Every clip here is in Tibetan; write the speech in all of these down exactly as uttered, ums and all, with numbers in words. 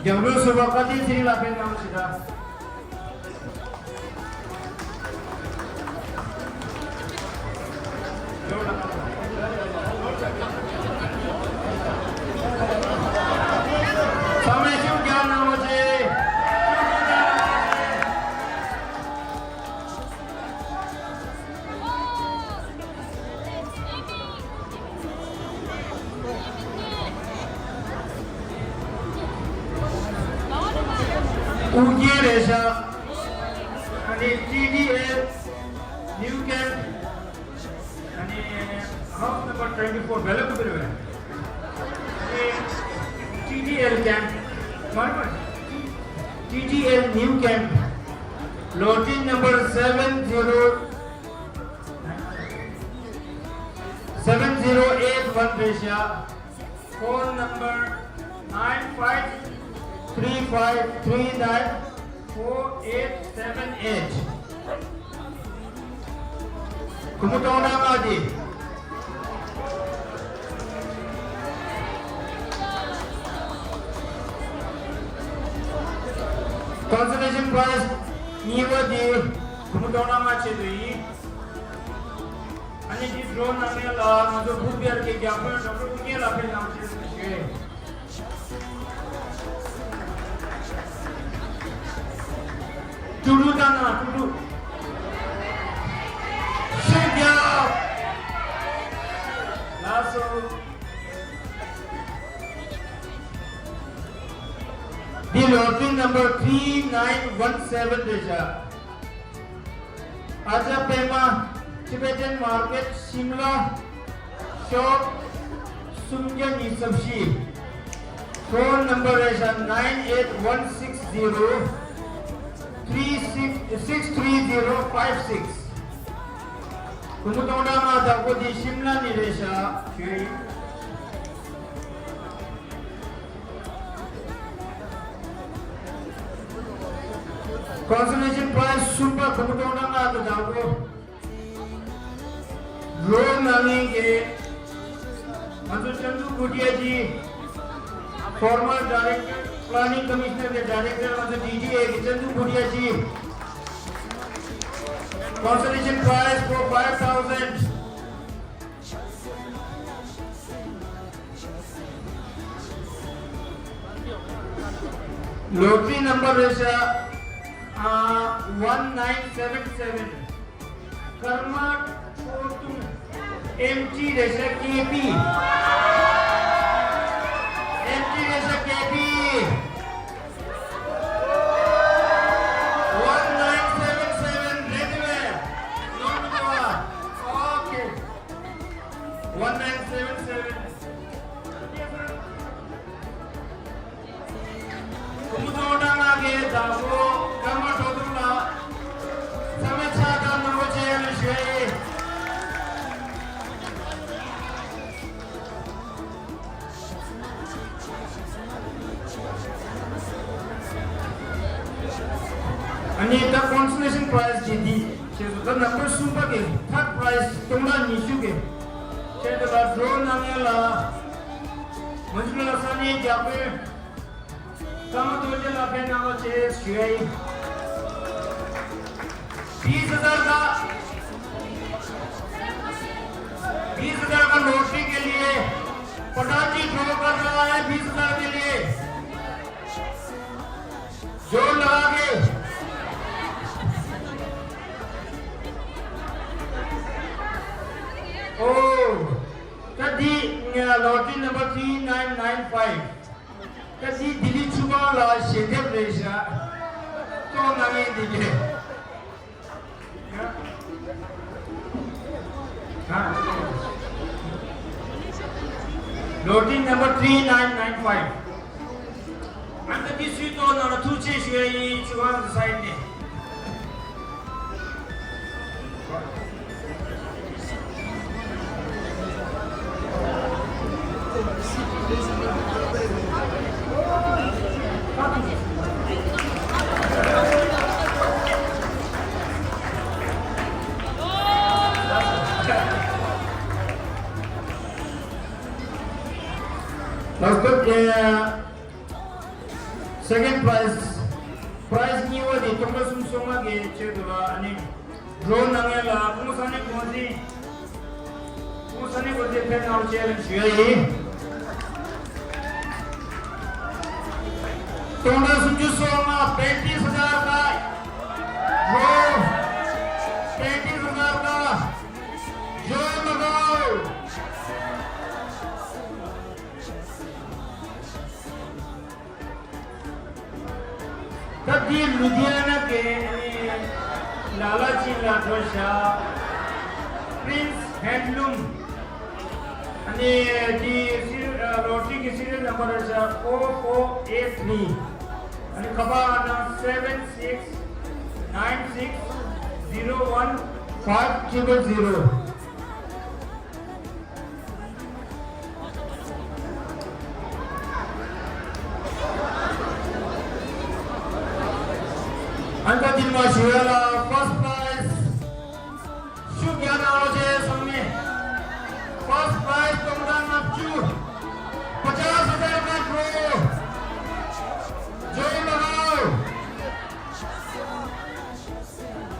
རྒྱང་ལོས་ཟུར་པ་བཀའ་བསྟན་ཚེ་རིང་ལགས་ཕེབས་གནང་ཞུ་དགོས། ཚང་མས་ཤུགས་རྒྱག་གནང་རོགས་གྱིས། ཨུ་རྒྱན་རེད་ཤག་ཨ་ནི་ཊི་ཌི་ཨེལ་ནིའུ་ཀེམ། ཨ་ནི་ཧའུ་སི་ནམ་བར་ཊུ་ཝེན་ཊི་ཕོར་བེ་ལ་ཀུ་པེ་རེད་པས། ཊི་ཌི་ཨེལ་ཀེམ། མར་མར། ཊི་ཌི་ཨེལ་ནིའུ་ཀེམ། ལོ་ཊི་ནམ་བར་སེ་བེན་ཛི་རོ། seven zero eight one Russia, phone number nine five three five three nine four eight seven eight. Kumutonga Ngadi. Consolation prize གཉིས་པ་དེ་Kumutonga Ngadi ཆེད་དུ་ཡིན། ཨ་ནི་འདི་འགྲོ་གནང་མཁན་ལ་ང་ཚོ་ཕུར་བེར་གྱི་རྒྱབ་སྐྱོར་ཌོག་ཊར་ཨུ་རྒྱན་ལགས་ཕེབས་གནང་ཞེས་ཞུ། ཀྲུ་ཀྲུ་ལྟ་ན་ཀྲུ་ཀྲུ། ཤུགས་རྒྱག་ལགས་སོ། འདི་ལོ་ཊི་རི་ནམ་བར་three nine one seven རེད་ཤག་ཨ་ཅག་པད་མ། Tibetan Market, Shimla, shop སུམ་བརྒྱ་ཉི་ཤུ་རྩ་བཞི། Phone number རེད་ཤག nine eight one six zero three six six three zero five six། སྒོར་མོ་སྟོང་ཕྲག་ལྔ་བདག་པོ་དེ་ཤིམ་ལ་ནས་རེད་ཤག་ཞུ་ཡིན། Consolation prize གསུམ་པ་སྒོར་མོ་སྟོང་ཕྲག་ལྔ་དང་བདག་པོ། Draw གནང་མཁན་གྱི་ང་ཚོ་ཅན་དུ་བྷུ་ཏི་ཡ་ཇི། Former Director, Planning Commissioner གི་Director ང་ཚོ་ཌི་ཊི་ཨེ་གི་ཅན་དུ་བྷུ་ཏི་ཡ་ཇི། Consolation prize for five thousand. Lottery number རེད་ཤག one nine seven seven. ཀརྨ་ཁྲོ་ཐུང་། ཨེམ་ཊི་རེད་ཤག་ཀེ་པི། ཨེམ་ཊི་རེད་ཤག་ཀེ་པི། One nine seven seven རེད་དེ་བས། ནོར་མི་འདུག་ཨ། Okay. One nine seven seven. སྒོར་མོ་སྟོང་ཕྲག་ལྔ་གི་བདག་པོ་ཀརྨ་ཁྲོ་ཐུང་ལགས། ཚང་མས་ཕྱག་རྟགས་ནོར་བུ་ཅན་ལ་ཞུ་ཡིན། ཨ་ནི་ད་consolation prize གི་འདི་བྱས་སོང་། ད་number གསུམ་པ་གི་third prize སྟོང་ཕྲག་ཉི་ཤུ་གི་ཆེད་དུ་ལ་draw གནང་མཁན་ལ་མ་འཇུ་ལ་ས་གནས་རྒྱ་དཔོན། ཀརྨ་རྡོ་རྗེ་ལགས་ཕེབས་གནང་རོགས་ཞེས་ཞུ་ཡ་ཡིན། बीस हज़ार का, बीस हज़ार का लॉटरी के लिए पटाखी ड्रॉ कर रहा है, बीस हज़ार के लिए। जोर लगा के। ओ, कदी, अ, lottery number three nine nine five. ད་ཅི་ལྡི་ལི་ཆུ་སྒང་ལ་ཞལ་འདེབས་རེད་ཤག་ཏོག་ནང་ཡན་འདི་གས། Lottery number three nine nine five. ཨ་ད་ཅི་སུས་ཏོག་ནང་ལ་ཐུགས་རྗེ་ཞུ་ཡ་ཡིན། ཆུ་སྒང་དུ་ས་ཡིན་ནས། Let's go, yeah. Second prize, prize གཉིས་པ་དེ་སྟོང་ཕྲག་སུམ་ཅུ་སོ་ལྔ་གི་ཆེད་དུ་ལ་ཨ་ནི་draw གནང་མཁན་ལ་སྐུ་ངོ་ས་གནས་འགོ་འཛིན། སྐུ་ངོ་ས་གནས་འགོ་འཛིན་ཕེབས་གནང་རོགས་ཞེས་ཞུ་ཡ་ཡིན། སྟོང་ཕྲག་སུམ་ཅུ་སོ་ལྔ། पैंतीस हज़ार का draw, पैंतीस हज़ार का। जोर लगाओ। ད་འདི་ལུ་དྷི་ཡ་ན་གི་ལ་ལ་ཅིན་ལ་འགྲོ་ཤག Prince Handloom། ཨ་ནི་འདི་སི་ལོ་ཊི་རི་གི་སི་རི་ཡལ་ནམ་བར་ཤག་ཕོར་ཕོར་ཨེཊ་ཐི་རི། ཨ་ནི་ཁ་པར་ཨང་གྲངས་སེ་ཝེན་སིགས་ནའིན་སིགས་ཛི་རོ་ཝན་ཕའིབ་ཊི་རི་པལ་ཛི་རོ། ཨན་ད་དིལ་མ་ཞུ་ཡ་ལ་first prize ཤུགས་རྒྱག་གནང་རོགས་བྱས་ཚང་མས། First prize སྟོང་ཕྲག་ལྔ་བཅུ། पचास हज़ार का draw। जोर लगाओ।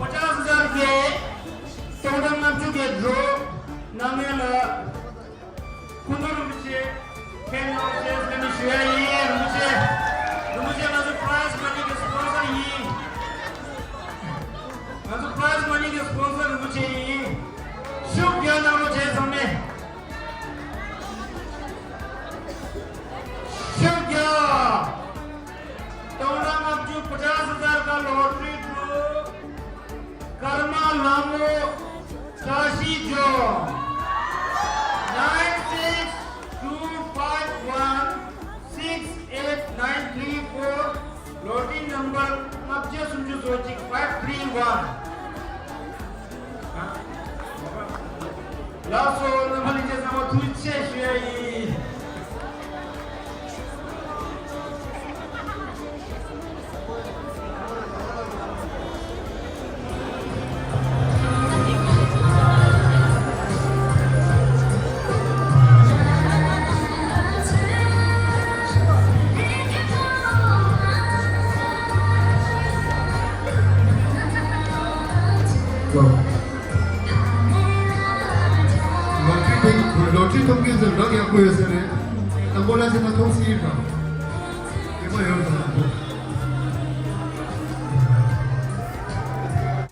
पचास हज़ार के སྟོང་ཕྲག་ལྔ་བཅུ་གི་draw གནང་མཁན་ལ། སྐུ་མདུན་རིན་པོ་ཆེ་ཕེབས་གནང་ཞེས་འབོད་སྐུལ་ཞུ་ཡ་ཡིན། རིན་པོ་ཆེ། རིན་པོ་ཆེ་ང་ཚོ་prize money གི་sponsor ཡིན། ང་ཚོ་prize money གི་sponsor རིན་པོ་ཆེ་ཡིན། ཤུགས་རྒྱག་གནང་རོགས་བྱས་ཚང་མས། ཤུགས་རྒྱག་སྟོང་ཕྲག་ལྔ་བཅུ། पचास हज़ार का lottery draw। ཀརྨ་ལྷ་མོ། Tashi John, nine six two five one six eight nine three four, lottery number ལྔ་བརྒྱ་སུམ་ཅུ་སོ་གཅིག, five three one. ལགས་སོ། རྣམ་པ་ལྷན་རྒྱས་ཚང་མ་ཐུགས་རྗེ་ཆེ་ཞུ་ཡ་ཡིན། ལོ་ཊི་རི་ཐོབ་མཁན་ཚོ་རག་ཡག་པོ་ཡོད་ས་རེད། དང་པོ་ལ་ཕྱིན་ན་ཐོབ་སྲིད་ཡིན་ད། དེ་མ་ཡོང་ད།